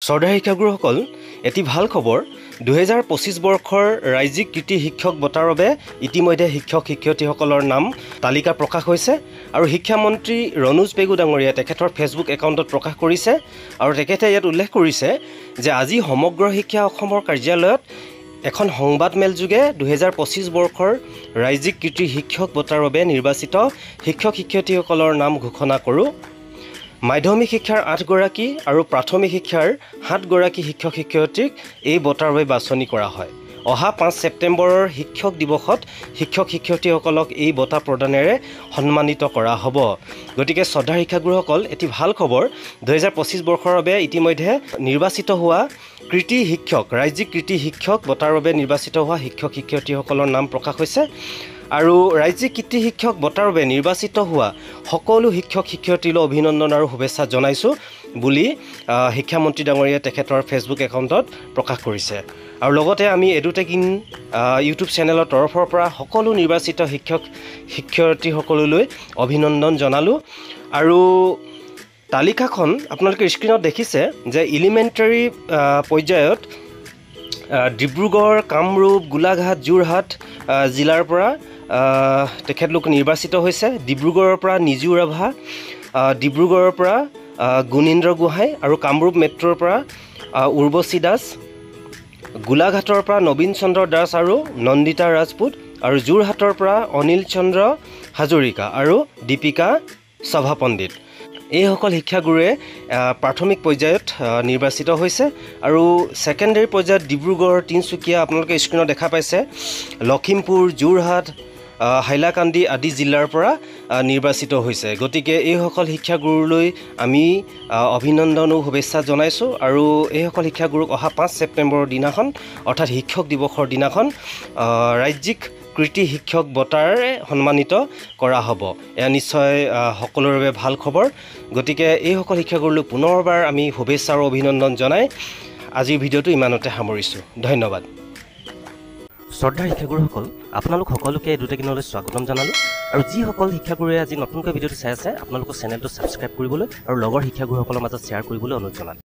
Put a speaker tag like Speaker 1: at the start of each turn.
Speaker 1: শ্ৰদ্ধাৰ শিক্ষাগুৰুসকল, এটি ভাল খবৰ। 2025 বৰ্ষৰ ৰাজ্যিক কৃতি শিক্ষক বঁটাৰ বাবে ইতিমধ্যে শিক্ষক শিক্ষয়িত্ৰীসকলৰ নাম তালিকা প্ৰকাশ হৈছে আৰু শিক্ষামন্ত্ৰী ৰণোজ পেগু ডাঙৰীয়াই তেখেতৰ ফেচবুক একাউণ্টত প্ৰকাশ কৰিছে। আৰু তেখেতে ইয়াত উল্লেখ কৰিছে যে আজি সমগ্ৰ শিক্ষা অসমৰ কাৰ্যালয়ত এখন সংবাদমেলযোগে 2025 বৰ্ষৰ ৰাজ্যিক কৃতি শিক্ষক বঁটাৰ বাবে নিৰ্বাচিত শিক্ষক শিক্ষয়িত্ৰীসকলৰ নাম ঘোষণা কৰোঁ। মাধ্যমিক শিক্ষাৰ 8গৰাকী আৰু প্ৰাথমিক শিক্ষাৰ 7গৰাকী শিক্ষক শিক্ষয়িত্ৰীক এই বঁটাৰ বাবে বাছনি কৰা হয়। অহা 5 ছেপ্টেম্বৰৰ শিক্ষক দিৱসত শিক্ষক শিক্ষয়িত্ৰীসকলক এই বঁটা প্ৰদানেৰে সন্মানিত কৰা হ'ব। গতিকে শ্ৰদ্ধাৰ শিক্ষাগুৰুসকল, এটি ভাল খবৰ। 2025 বৰ্ষৰ বাবে ইতিমধ্যে নিৰ্বাচিত হোৱা কৃতি শিক্ষক, ৰাজ্যিক কৃতি শিক্ষক বঁটাৰ বাবে নিৰ্বাচিত হোৱা শিক্ষক শিক্ষয়িত্ৰীসকলৰ নাম প্ৰকাশ হৈছে। আৰু ৰাজ্যিক কৃতি শিক্ষক বঁটাৰ বাবে নিৰ্বাচিত হোৱা সকলো শিক্ষক শিক্ষয়িত্ৰীলৈ অভিনন্দন আৰু শুভেচ্ছা জনাইছোঁ বুলি শিক্ষামন্ত্ৰী ডাঙৰীয়াই তেখেতৰ ফেচবুক একাউণ্টত প্ৰকাশ কৰিছে। আৰু লগতে আমি এডুটেক ইন ইউটিউব চেনেলৰ তৰফৰ পৰা সকলো নিৰ্বাচিত শিক্ষক শিক্ষয়িত্ৰীসকললৈ অভিনন্দন জনালোঁ। আৰু তালিকাখন আপোনালোকে স্ক্ৰীণত দেখিছে যে এলিমেণ্টাৰী পৰ্যায়ত ডিব্ৰুগড়, কামৰূপ, গোলাঘাট, যোৰহাট জিলাৰ পৰা তেখেতলোক নিৰ্বাচিত হৈছে। ডিব্ৰুগড়ৰ পৰা নিজু ৰাভা, ডিব্ৰুগড়ৰ পৰা গুণীন্দ্ৰ গোহাঁই আৰু কামৰূপ মেট্ৰ'ৰ পৰা উৰ্বশী দাস, গোলাঘাটৰ পৰা নবীন চন্দ্ৰ দাস আৰু নন্দিতা ৰাজপুত আৰু যোৰহাটৰ পৰা অনিল চন্দ্ৰ হাজৰিকা আৰু দীপিকা সভাপণ্ডিত। এইসকল শিক্ষাগুৰুৱে প্ৰাথমিক পৰ্যায়ত নিৰ্বাচিত হৈছে। আৰু ছেকেণ্ডেৰী পৰ্যায়ত ডিব্ৰুগড়, তিনিচুকীয়া আপোনালোকে স্ক্ৰীণত দেখা পাইছে, লখিমপুৰ, যোৰহাট, হাইলাকান্দি আদি জিলাৰ পৰা নিৰ্বাচিত হৈছে। গতিকে এইসকল শিক্ষাগুৰুলৈ আমি অভিনন্দন ও শুভেচ্ছা জনাইছোঁ। আৰু এইসকল শিক্ষাগুৰুক অহা 5 ছেপ্টেম্বৰৰ দিনাখন, অৰ্থাৎ শিক্ষক দিৱসৰ দিনাখন ৰাজ্যিক কৃতি শিক্ষক বঁটাৰে সন্মানিত কৰা হ'ব। এয়া নিশ্চয় সকলোৰে বাবে ভাল খবৰ। গতিকে এইসকল শিক্ষাগুৰুলৈ পুনৰবাৰ আমি শুভেচ্ছা আৰু অভিনন্দন জনাই আজিৰ ভিডিঅ'টো ইমানতে সামৰিছোঁ। ধন্যবাদ। শ্ৰদ্ধাৰ শিক্ষাগুৰুসকল, আপোনালোক সকলোকে এডুটেকিনলৈ স্বাগতম জনালোঁ। আৰু যিসকল শিক্ষাগুৰুৱে আজি নতুনকৈ ভিডিঅ'টো চাই আছে, আপোনালোকৰ চেনেলটো ছাবস্ক্ৰাইব কৰিবলৈ আৰু লগৰ শিক্ষাগুৰুসকলৰ মাজত শ্বেয়াৰ কৰিবলৈ অনুৰোধ জনালোঁ।